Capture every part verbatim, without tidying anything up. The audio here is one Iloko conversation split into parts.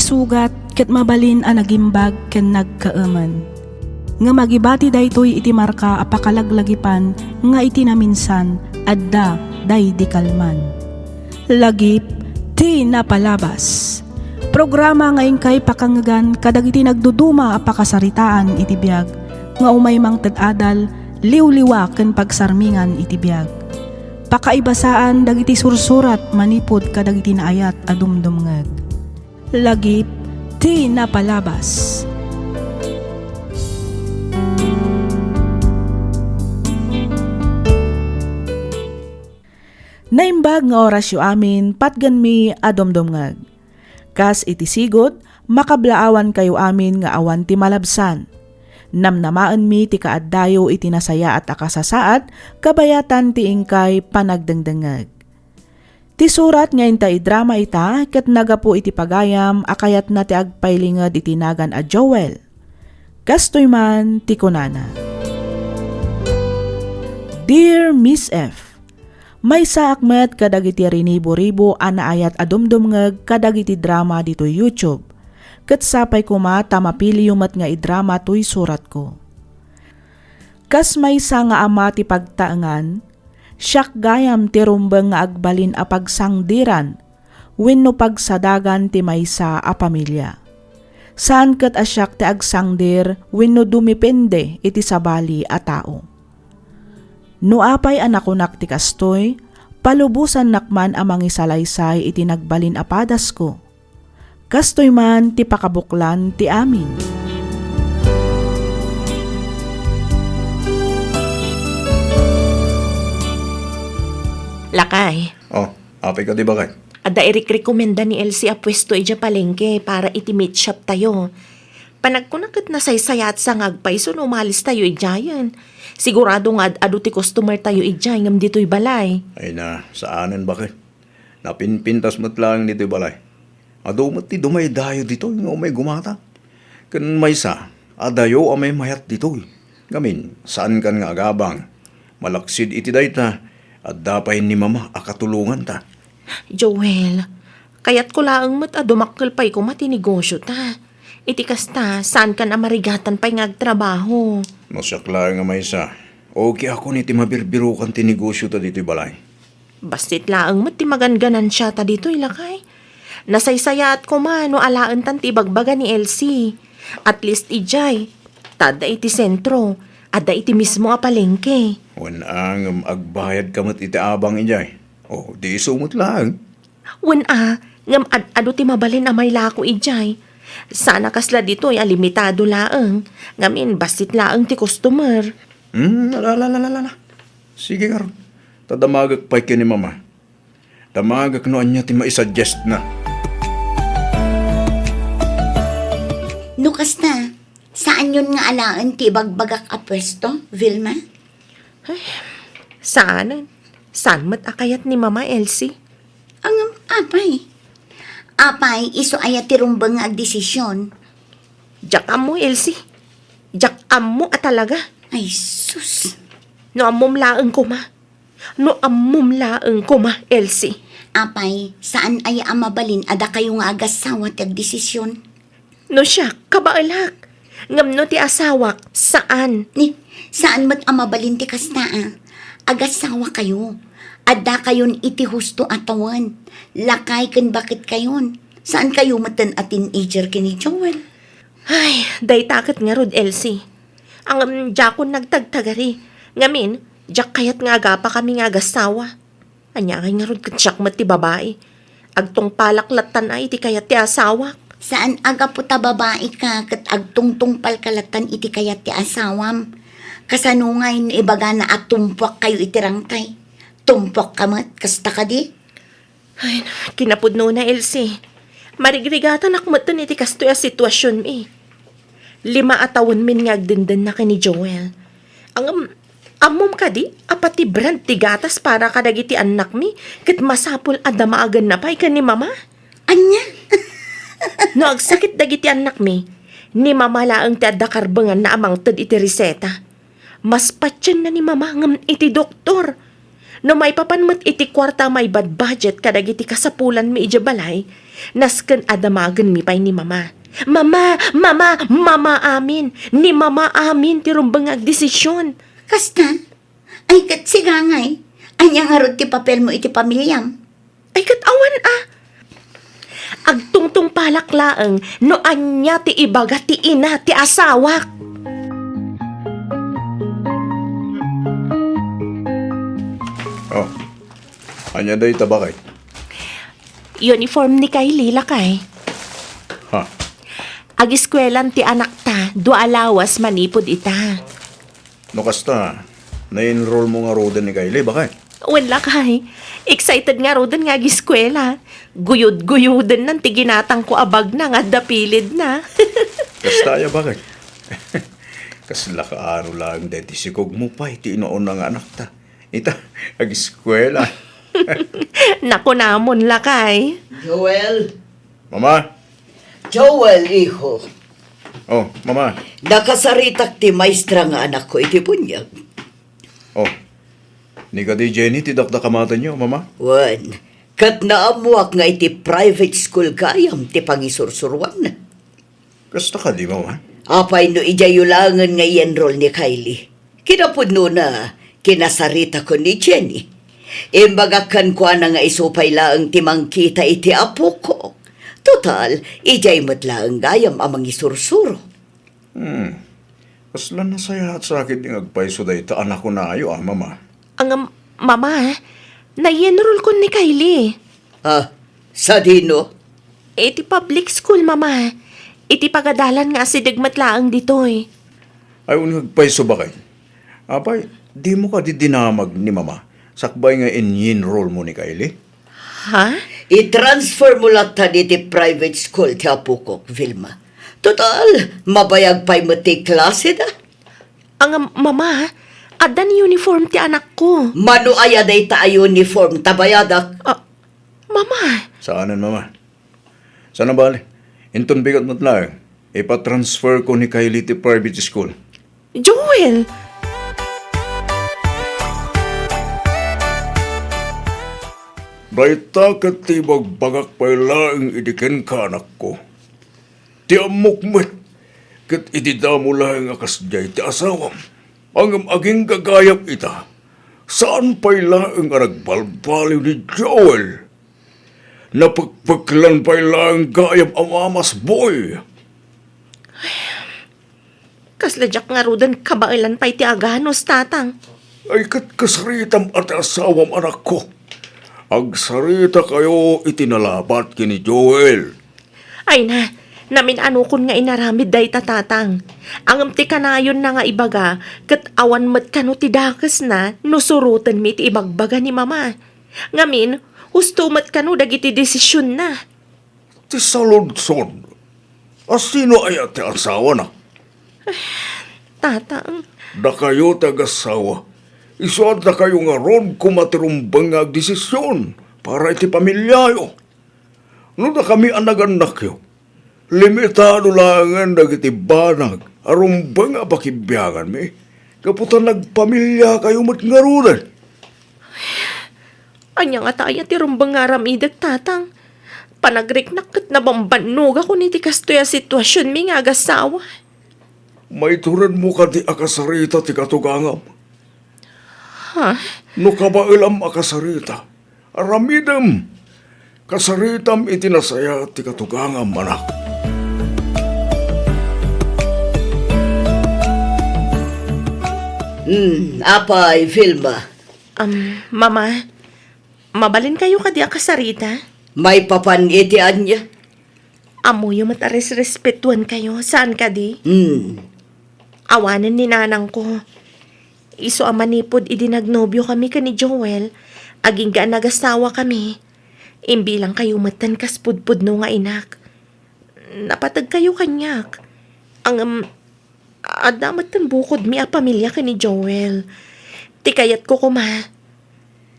sugat ket mabalin a nagimbag ken nagkaemen. Ngem agibati daytoy iti marka a pakalaglagipan nga iti naminsan adda daydi kalman. Lagip ti napalabas. Programa nga inkay pakangegan kadagiti nagduduma a pakasaritaan iti biag nga umay mangted adal, liwliwa ken pagsarmingan iti biag. Pakaibasaan dagiti sursurat manipud kadagiti naayat a dumdumngeg. Lagip ti napalabas. Naimbag nga orasyo amin, patgenmi a dumdumngeg. Kas iti sigud, makablaawankayo amin nga awan ti malabsan. Namnamaenmi ti kaaddayo iti nasayaat a kasasaad, kabayatan ti inkay panagdengdengngeg. Ti surat nga inta idrama ita ket nagapu iti pagayam a kayatna ti agpailinged iti nagan a Joel. Kastoy man ti kunana, Dear Miss F, maysaak met kadagiti rinibo-ribo a naayat a dumdumngeg kadagiti drama ditoy YouTube, ket sapay koma ta mapiliyo met nga idrama toy suratko. Kas maysa nga ama ti pagtaengan, siak gayam ti rumbeng nga agbalin a pagsangdiran wenno pagsadagan ti maysa a pamilia. Saan ket a siak ti agsangdir wenno dumepende iti sabali a tao. No apay a nakunak ti kastoy, palubosannak man a mangisalaysay iti nagbalin a padasko. Kastoy man ti pakabuklan ti amin. Lakay. Oh, apay kadi, baket? Adda irikrekomenda ni Elsie a puesto idiay palengke para iti meat shop tayo. Panagkuna ket nasaysayaat sa nga agpayso no umalis tayo idiayen. Sigurado nga ad-adu ti customer tayo idiay ngem ditoy balay. Ay na, saanen, baket. Napinpintas met laeng ditoy balay. Adu met ti dumaydayo ditoy nga umay gumata. Ken maysa, adayo a maymayat ditoy. Ngamin, saankan nga agabang. Malaksid iti dayta, adda pay ni Mama a katulonganta. Joel, kayatko laeng met a dumakkel pay koma ti negosiota. Iti kasta, saankan a marigatan pay nga agtrabaho. No siak laeng a maysa, okay akon iti mabirbirokan ti negosiota ditoy balay. Bassit laeng met ti maganganansiata ditoy, lakay. Nasaysayaat koma no alaentan ti ibagbaga ni Elsie. At least idiay, ta adda iti sentro, adda iti mismo a palengke. Wen a, ngem agbayadka met iti abang idiay. O, di isu met laeng. Wen a, ngem ad-adu ti mabalin a mailako idiay. Saan a kasla ditoy a limitado laeng, ngamin bassit laeng ti customer. Hmm, ala, ala, ala, ala. Sige ngarud, ta damagek pay ken ni Mama. Damagek no ania ti maisuggestna. No kasta, saanyon nga alaen ti ibagbagak a puesto, Vilma? Ay, saanen. Saan met a kayat ni Mama, Elsie? Ngem, apay? Apay, isu aya ti rumbeng nga agdesisyon? Diak ammo, Elsie. Diak ammo a talaga. Ay, sus. No ammom laeng koma. No ammom laeng koma, Elsie. Apay, saan aya a mabalin a dakayo nga agassawa ti agdesisyon? No siak, kabaelak. Ngem no ti asawak, saan. Ni, saan met a mabalin ti kasta a. Agassawakayo. Addakayon iti husto a tawen. Lakay ken baketkayon. Saankayo metten a teenager ken ni Joel. Ay, dayta ket ngarud, Elsie. Ngem, diakon nagtagtagari. Ngamin, diak kayat nga agapakami nga agassawa. Ania ngay ngarud ket siak met ti babai? Agtungpalak lattan a iti kayat ti asawak. Saan a gapu ta babaika ket agtungtungpalka lattan iti kayat ti asawam. Kasano ngay no ibagana a tumpuakkayo iti rangtay? Tumpuakka met, kasta kadi? Ay, kinapudnona, Elsie. Marigrigatannak metten iti kastoy a situasionmi. Lima a tawenmin nga agdendenna ken ni Joel. Ngem, ammom kadi a pati brand ti gatas para kadagiti annakmi ket masapul a damaaganna pay ken ni Mama? Ania? No agsakit dagiti annakmi, ni Mama laeng ti adda karbenganna a mangted iti reseta. Mas patienna ni Mama ngem iti doktor. No maipapan met iti kuarta a maibadbudget kadagiti kasapulanmi idiay balay, nasken a damagenmi pay ni Mama. Mama, Mama, Mama amin. Ni Mama amin ti rumbeng nga agdesisyon. Kasta? Ay, ket sigangay, ania ngarud ti papelmo iti pamiliam? Ay, ket awan a. Agtungtungpalak laeng no ania ti ibaga ti ina ti asawak. Oh, ania dayta, baket? Uniform ni Kylie, lakay. Ha? Agiskuelan ti anakta, dua a lawas manipud ita. No kasta, na-enroll mo ngaruden ni Kylie, baket? Wen, lakay. Excited ngaruden nga agiskuela. Guyod-guyodennan ti ginatangko a bagna nga adda pilidna. Kasta aya, baket? Kasla kaano laeng daydi sikogmo pay ti inauna nga anakta. Ita, agiskuela. Nakunamon, lakay. Joel. Mama? Joel, iho. Oh, Mama. Nakasaritak ti maestra nga anakko iti buniag. Oh, ni kadi Jenny ti dakdakamatenyo, Mama? Wen, ket naammuak nga iti private school gayam ti pangisursuruanna. Kasta kadi, Mama? Apay no idiayyo laengen nga i-enroll ni Kylie? Kinapudnona, kinasaritakon ni Jenny. Imbagak kenkuana nga isu pay laeng ti mangkita iti apokok. Total, idiay met laeng gayam a mangisursuro. Hmm. Kasla nasayaat sa ketdi nga agpayso dayta a nakunayo, a, Mama. Ngem, Mama, nai-enrollkon ni Kylie. Ah, sadino? Iti public school, Mama. Iti pagadalan nga asideg met laeng ditoy. Ay, wen nga agpayso, baket? Apay, dimo kadi dinamag ni Mama sakbay nga in-enroll mo ni Kylie? Ha? I-transfer mo latta iti private school ti apokok, Vilma. Total, mabayag pay met ti klaseda. Ngem, Mama, addan uniform ti anakko. Mano aya dayta a uniform ta bayadak? Ah, Mama. Saanen, Mama. Sana bale, inton bigat met laeng, ipatransfer ko ni Kylie ti private school. Joel! Dayta ket ti ibagbagak pay laeng idi kenka, anakko. Ti ammok met, ket idi damo laeng a kasdiay ti asawam, ngem agingga gayam ita, saan pay laeng a nagbalbaliw ni Joel. Napekpeklan pay laeng gayam a mamasboy. Kasla diak ngaruden kabaelan pay ti aganus, Tatang. Ay, ket kasaritam a ti asawam, anakko. Agsaritakayo iti nalabat ken ni Joel. Ay na, namin-anokon nga inaramid dayta, Tatang. Ngem ti kanayonna nga ibaga, ket awan met kano ti dakesna no surotenmi ti ibagbaga ni Mama. Ngamin, husto met kano dagiti desisionna. Ti saludsod, a sino aya ti asawana? Tatang. Dakayo ti agasawa, isu a dakayo ngarud koma ti rumbeng nga agdesisyon para iti pamiliayo. No dakami a nagannakyo, limitado laengen dagiti banag a rumbeng a pakibiaganmi, gapu ta nagpamiliakayo met ngaruden. Ania ngata aya ti rumbeng nga aramidek, Tatang? Panagriknak ket nabambannogakon iti kastoy a situasionmi nga agasawa. Maituredmo kadi a kasarita ti katugangam? Ha? No kabaelam a kasarita, aramidem. Kasaritam iti nasayaat ti katugangam, anak. Hmm, apay, Vilma? Am, Mama, mabalinkayo kadi a kasarita? Maipapan iti ania? Ammoyo met a resrespetuankayo, saan kadi? Hmm. Awanen ni nanangko. Isu a manipud idi nagnobiokami ken ni Joel, agingga a nagasawakami, imbilangkayo metten kas pudpudno nga inak. Napategkayo kaniak. Ngem, adda metten bukodmi a pamilia ken ni Joel. Ti kayatko koma,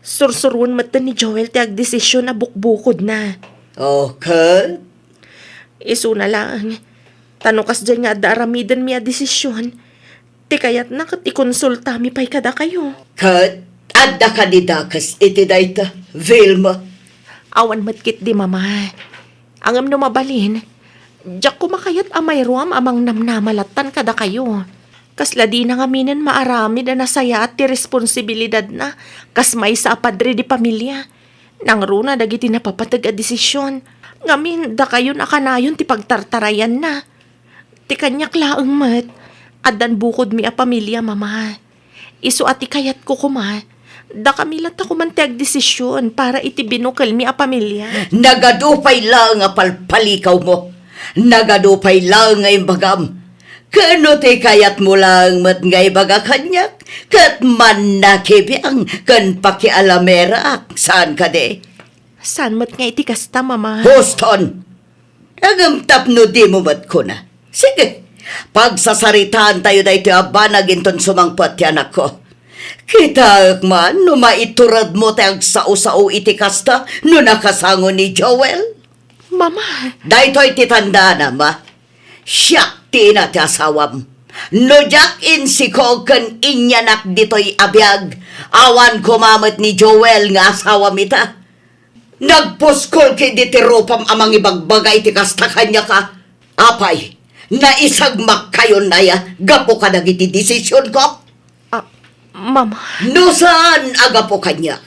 sursuroen metten ni Joel ti agdesisyon a bukbukodna. O, ket? Isuna laeng. Ta no kasdiay nga adda aramidenmi a desisyon, ti kayatna ket ikonsultami pay kadakayo. Ket Adda kadi dakes iti dayta, Vilma? Awan met ketdi, Mama. Ngem no mabalin, diak koma kayat a mairuam a mangnamnama lattan kadakayo. Kasla dina ngaminen maaramid a nasayaat ti responsibilidadna kas maysa a padre de pamilia. Nangruna dagiti napapateg a desisyon. Ngamin, dakayon a kanayon ti pagtartarayanna. Ti kaniak laeng met, addan bukodmi a pamilia, Mama. Isu a ti kayatko koma, dakami latta koman ti agdesisyon para iti binukelmi a pamilia. Nagadu pay laeng a palpalikawmo. Nagadu pay laeng nga imbagam. Ken no ti kayatmo laeng met nga ibaga kaniak, ket mannakibiang ken pakialameraak, saan kadi? Saan met nga iti kasta, Mama. Houston! Ngem tapno dimo met kuna. Sige, pagsasaritaantayo daytoy a banag inton sumangpet ti anakko. Kitaek man no maituredmo ti agsao-sao iti kasta no nakasango ni Joel. Mama! Daytoy ti tandaanam, a. Siak ti ina ti asawam. No diak insikog ken inyanak ditoy a biag, awan koma met ni Joel nga asawam ita. Nagpuskol ketdi ti rupam a mangibagbaga iti kasta kaniak, a. Apay, naisagmakkayon aya gapu kadagiti desisionko? Ah, Mama. No saan a gapu kaniak,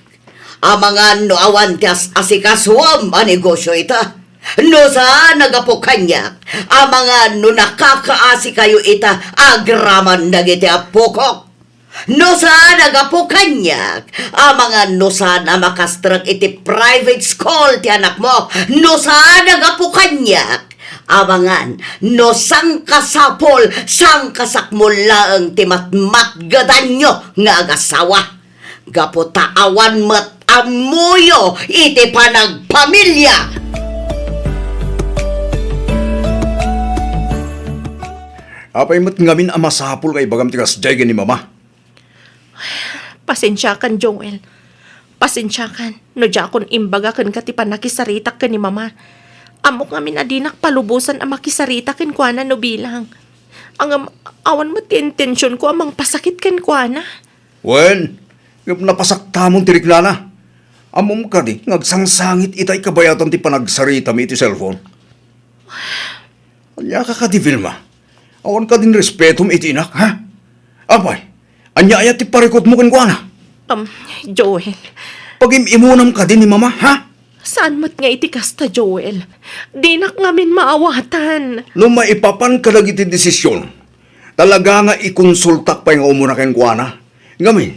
amangan no awan ti as-asikasuam a negosio ita. No saan a gapu kaniak, amangan no nakakaasikayo ita agraman dagiti appokok. No saan a gapu kaniak, amangan no saan a makastrek iti private school ti anakmo. No saan a gapu kaniak, amangan no sangkasapul, sangkasakmul laeng ti matmatgedanyo nga agasawa. Gapu ta awan met ammoyo iti panagpamilia. Apay met ngamin a masapul nga ibagam ti kasdiay ken ni Mama? Pasensiakan, Joel. Pasensiakan no diakon imbaga kenka ti pannakisaritak ken ni Mama. Ammok ngamin a dinak palubosan a makisarita kenkuana no bilang. Ngem awan met ti intensionko a mangpasakit kenkuana. Wen, ngem napasaktamon ti riknana. Ammom kadi nga agsangsangit itay kabayatan ti panagsaritami iti cellphone? Ania ka kadi, Vilma? Awan kadin respetom iti inak, ha? Apay, ania aya ti parikutmo kenkuana? Um, Joel. Pagim-imunam kadi ni Mama, ha? Saan met nga iti kasta, Joel? Dinak ngamin maawatan. No maipapan kadagiti desisyon, talaga nga ikonsultak pay nga umuna kenkuana. Ngamin,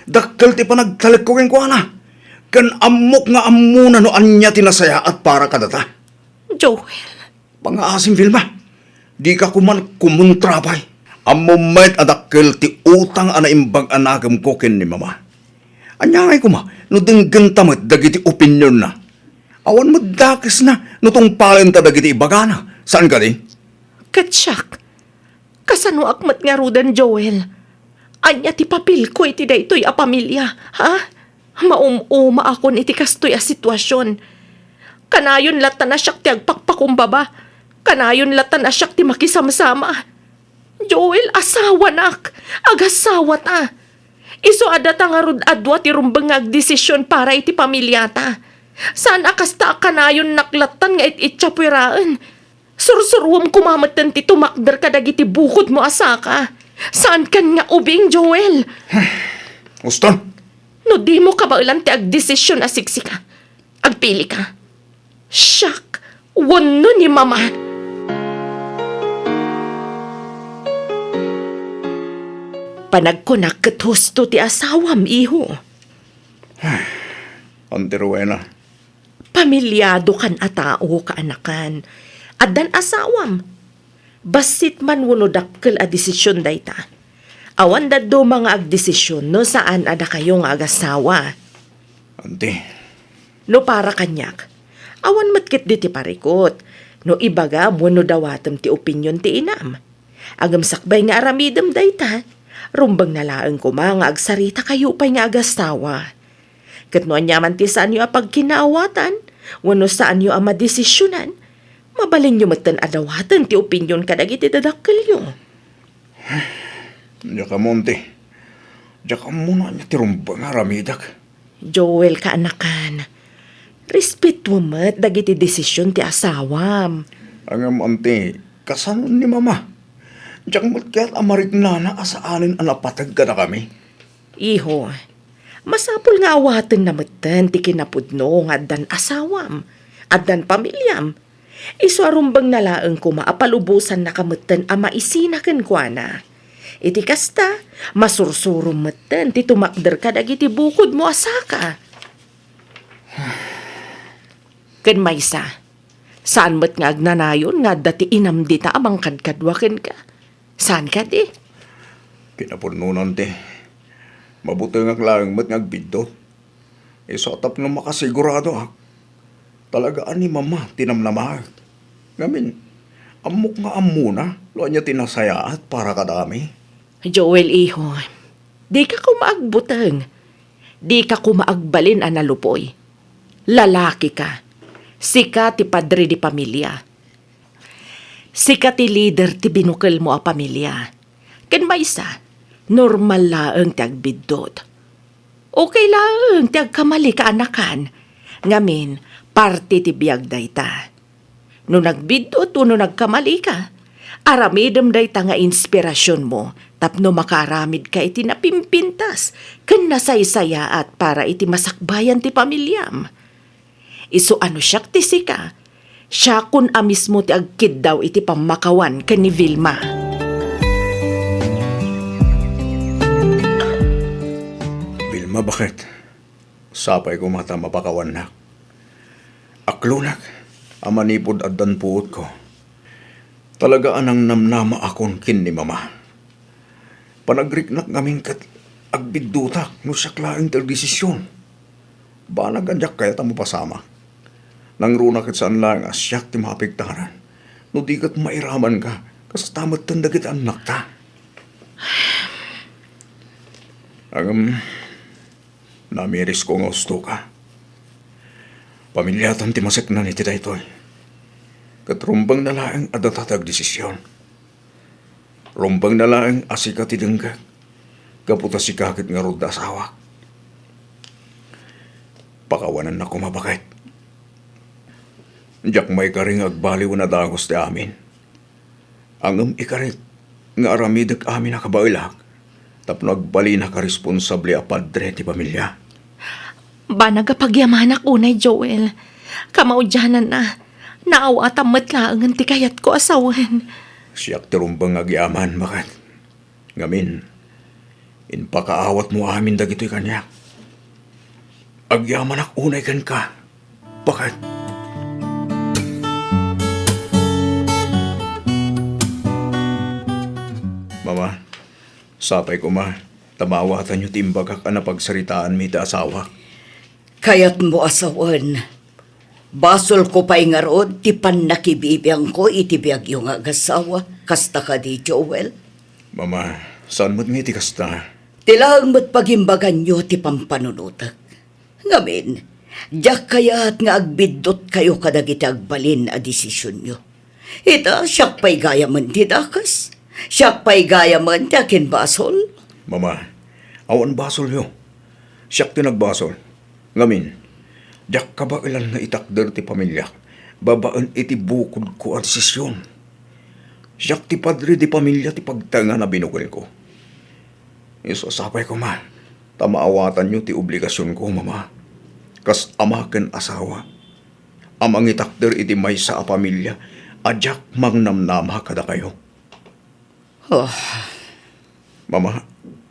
dakkel ti panagtalekko kenkuana. Ken ammok nga ammona no ania ti nasayaat para kadata. Joel. Pangaasim, Vilma. Dika koman kumontra pay. Ammom met a dakkel ti utang a naimbag a nakemko ken ni Mama. Ania ngay koma no denggenta met dagiti opinionna? Awan met dakesna no tungpalenta dagiti ibagana. Saan kadi? Ket siak, kasanoak met ngaruden, Joel? Ania ti papelko iti daytoy a pamilia, ha? Maum-umaakon iti kastoy a situasion. Kanayon latta a siak ti agpakpakumbaba. Kanayon latta a siak ti makisamsama. Joel, asawanak. Agasawata. Isu a data ngarud a dua ti rumbeng nga agdesisyon para iti pamiliata. Saan a kasta a kanayonnak lattan nga it-itsa pueraen. Sursuruem koma metten ti tumakder kadagiti bukodmo a saka. Saankan nga ubing, Joel. Houston. No dimo kabaelan ti agdesisyon a siksika, agpilika. Siak wenno ni Mama. Panagkunak ket husto ti asawam, iho. Auntie Rowena. Pamiliadokan a tao, kaanakan. Addan asawam. Bassit man wenno dakkel a desisyon dayta. Awan dadduma nga agdesisyon no saan a dakayo nga agasawa. Auntie. No para kaniak, awan met ketdi ti parikut no ibagam wenno dawatem ti opinion ti inam. Ngem sakbay nga aramidem dayta, rumbengna laeng koma nga agsaritakayo pay nga agasawa. Ket no aniaman ti saanyo a pagkinaawatan wenno saanyo a madesisionan, mabalinyo metten a dawaten ti opinion kadagiti dadakkelyo. Diak ammo, auntie. Diak ammona ania ti rumbeng nga aramidek. Joel, kaanakan, respetuem met dagiti desisyon ti asawam. Ngem, anti, kasano ni Mama? Diak met kayat a mariknana a saanen a napateg kadakami. Iho, masapul nga awatenna metten ti kinapudno nga addan asawam, addan pamiliam. Isu a rumbengna laeng koma a palubosannaka metten a maisina kenkuana. Iti kasta, masursurom metten ti tumakder kadagiti bukodmo a saka. Ken maysa, saan met nga agnanayon nga adda ti inam dita a mangkadkadua kenka. Saan kadi? Kinapudno, anti, mabutengak laeng met nga agbiddut. Isu a tapno makasiguradoak, talaga a ni Mama ti namnamaek. Ngamin, ammok nga ammona no ania ti nasayaat para kadakami. Joel, iho, dika koma agbuteng. Dika koma agbalin a nalupoy. Lalakika. Sika ti padre di pamilia. Sika ti lider ti binukelmo a pamilia. Ken maysa, normal laeng ti agbiddut. Okay laeng ti agkamali, kaanakan. Ngamin, parte ti biag dayta. No nagbiddut wenno nagkamalika, aramidem dayta nga inspirasionmo tapno makaaramidka iti napimpintas ken nasaysayaat para iti masakbayan ti pamiliam. Isu a no siak ti sika, siakon a mismo ti agkiddaw iti pammakawan ken ni Vilma. Vilma, baket? Sapay koma ta mapakawannak. Aklonak a manipud addan puotko, talaga a nangnamnamaakon ken ni Mama. Panagriknak ngamin ket agbiddutak no siak laeng ti agdesisyon. Banag a diak kayat a mapasamak. Nangruna ket saan laeng a siak ti maapektaran no di ket mairamanka kasta metten dagiti annakta. Ngem, namirisko nga ustoka. Pamiliatan ti maseknan iti daytoy. Ket rumbengna laeng a data ti agdesisyon. Rumbengna laeng a sika ti denggek, gapu ta sika ket ngarud ti asawak. Pakawanannak koma, baket. Diak maikari nga agbaliwen a dagus ti amin. Ngem ikarik nga aramidek amin a kabaelak tapno agbalinaka a responsable a padre ti pamilia. Banag a pagyamanak unay, Joel. Kamaudiananna, naawatam met laengen ti kayatko a sawen. Siak ti rumbeng nga agyaman, baket. Ngamin, impakaawatmo amin dagitoy kaniak. Agyamanak unay kenka, baket. Mama, sapay koma ta maawatanyo ti imbagak a napagsaritaanmi iti asawak. Kayatmo a sawen, basolko pay ngarud ti pannakibibiangko iti biagyo nga agasawa, kasta kadi, Joel? Mama, saan met nga iti kasta? Ti laeng met pagimbaganyo ti pampanunotek. Ngamin, diak kayat nga agbiddutkayo kadagiti agbalin a desisionyo. Ita, siak pay gayamen ti dakes. Siak pay gayamen ti akinbasol. Mama, awan basolyo. Siak ti nagbasol. Ngamin, diak kabaelan nga itakder ti pamiliak babaen iti bukodko a desisyon. Siak ti padre di pamilia ti pagtengan a binukelko. Isu a sapay koma ta maawatanyo ti obligasionko, Mama, kas ama ken asawa a mangitakder iti maysa a pamilia a diak mangnamnama kadakayo. Oh. Mama,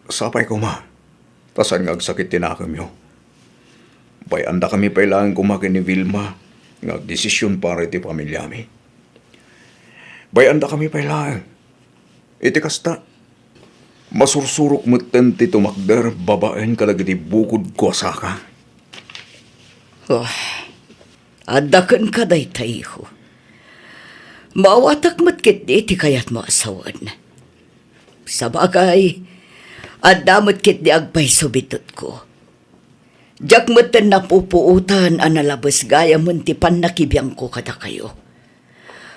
sapay koma ta saan nga agsakit ti nakemyo. Bay-andakami pay laeng koma ken ni Vilma nga agdesision para iti pamiliami. Bay-andakami pay laeng. Iti kasta, masursurok metten ti tumakder babaen kadagiti bukodko a saka. Oh, adda kenka dayta, iho. Maawatak met ketdi ti kayatmo a sawen. Sabagay, adda met ketdi agpayso biddutko. Diak metten napupuotan a nalabes gayamen ti pannakibiangko kadakayo.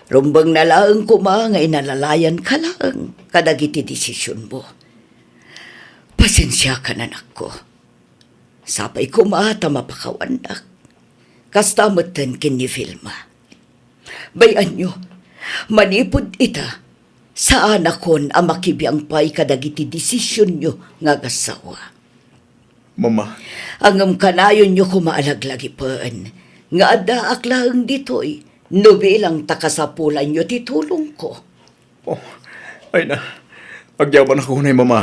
Rumbengna laeng koma nga inalalayanka laeng kadagiti desisionmo. Pasensiakan, anakko. Sapay koma ta mapakawannak. Kasta metten ken ni Vilma. Bay-anyo, manipud ita, saanakon a makibiang pay kadagiti desisionyo nga agassawa. Mama. Ngem kanayonyo koma a laglagipen nga addaak laeng ditoy no bilang ta kasapulanyo ti tulongko. Oh, ay na. Agyamanak unay, Mama.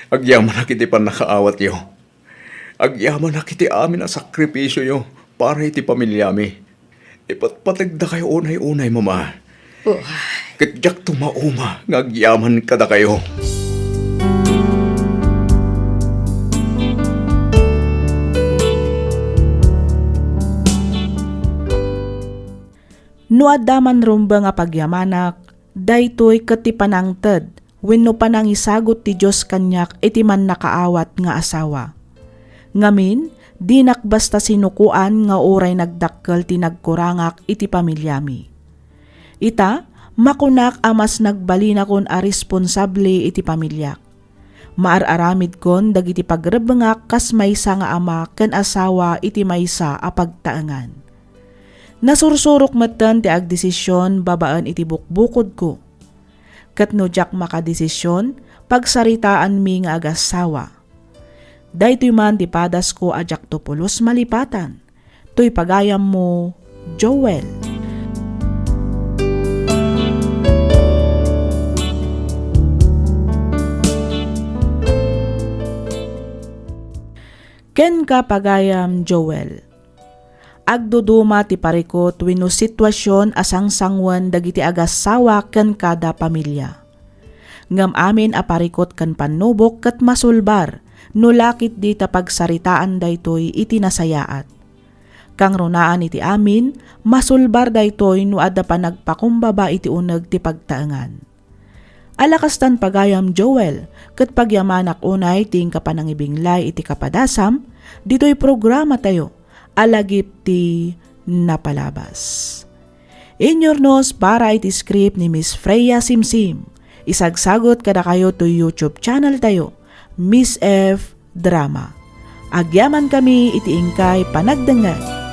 Agyamanak iti pannakaawatyo. Agyamanak iti amin a sakripisioyo para iti pamilyami. Ipatpategdakayo unay-unay, Mama. Oh. Ket diak tumauma nga agyaman kadakayo. No adda man rumbeng a pagyamanak, daytoy ket ti panangted wenno panangisagut ti Dios kaniak iti mannakaawat nga asawa. Ngamin, dinak basta sinukoan nga uray nagdakkel ti nagkurangak iti pamilyami. Ita, makunak a mas nagbalinakon a responsable iti pamiliak. Maar-aramidkon dagiti pagrebbengak kas maysa nga ama ken asawa iti maysa a pagtaengan. Nasursurok metten ti agdesision babaen iti bukbukodko. Ket no diak makadesision, pagsaritaanmi nga agassawa. Daytoy man ti padasko a diakto pulos malipatan. Toy pagayammo, Joel. Kenka, pagayam Joel. Agduduma ti parikut wenno situasion a sangsangoen dagiti agassawa ken kada pamilya. Ngem amin a parikut ken pannubok ket masulbar no la ketdi ta pagsaritaan daytoy iti nasayaat. Kangrunaan iti amin, masulbar daytoy no adda panagpakumbaba iti uneg ti pagtaengan. Ala kastan, pagayam Joel, ket pagyamanak unay ti inka panangibinglay iti kapadasam ditoy programatayo a Lagip ti Napalabas. Inyurnos para iti script ni Miss Freya Simsim. Isagsagut kadakayo toy YouTube channel tayo, Miss F Drama. Agyamankami iti inkay panagdengngeg.